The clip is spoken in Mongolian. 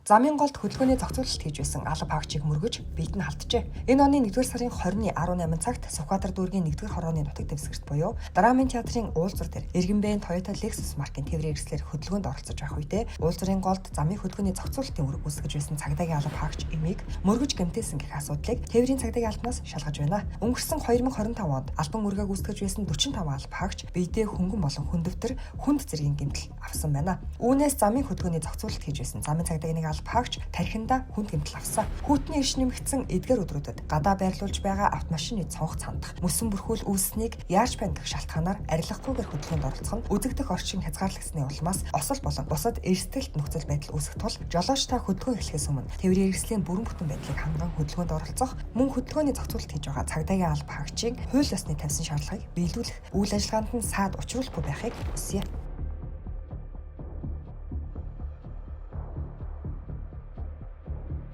Замын голд хөдөлгөөний зохицуулалт хийж байсан алба хаагчийг мөргөж биед нь халджээ. Энэ оны 1-р сарын 20-ны 18 цагт Сүхбаатар дүүргийн 1-р хорооны нутаг дэвсгэрт буюу Драмын театрын уулзвар дээр Эргэнбэн Toyota Lexus маркийн тээврийн хэрэгслээр хөдөлгөөнд оролцож байх үедээ уулзварын голд замын хөдөлгөөний зохицуулалтын үүрэг үүсгэж байсан цагдаагийн алба хаагч эмийг мөргөж гэмтээсэн гэх асуудлыг тээврийн цагдаагийн албанаас шалгаж байна. Өнгөрсөн 2025 онд албан үүргээ гүйцэтгэж байсан 45 алба хаагч биедээ хөнгөн болон хүндөвтөр хүнд зэргийн гэмтэл авсан байна. Үүнээс замын хөдөлгөөний зохицуулалт хийж байсан замын цагдаагийн нэг алба хаагч тархиндаа хүнд гэмтэл авсан. Хүйтний эрш нэмэгдсэн эдгээр өдрүүдэд гадаа байрлуулж байгаа автомашины цонх цандах, мөсөн бүрхүүл үүссэнийг яаж байна гэх шалтгаанаар арилгахгүйгээр хөдөлгөөнд оролцох нь үзэгдэх орчин хязгаарлагдсаны улмаас осол болон бусад эрсдэлт нөхцөл байдал үүсэх тул жолооч та хөдөлгөөн эхлэхээс өмнө тээврийн хэрэгслийн бүрэн бүтэн байдлыг ханган хөдөлгөөнд оролцох, мөн хөдөлгөөний зохицуулалт хийж байгаа цагдаагийн алба хаагчийн хууль ёсны тавьсан шаардлагыг биелүүлэх үйл ажиллагаанд нь саад учруулахгүй байхыг хүсье.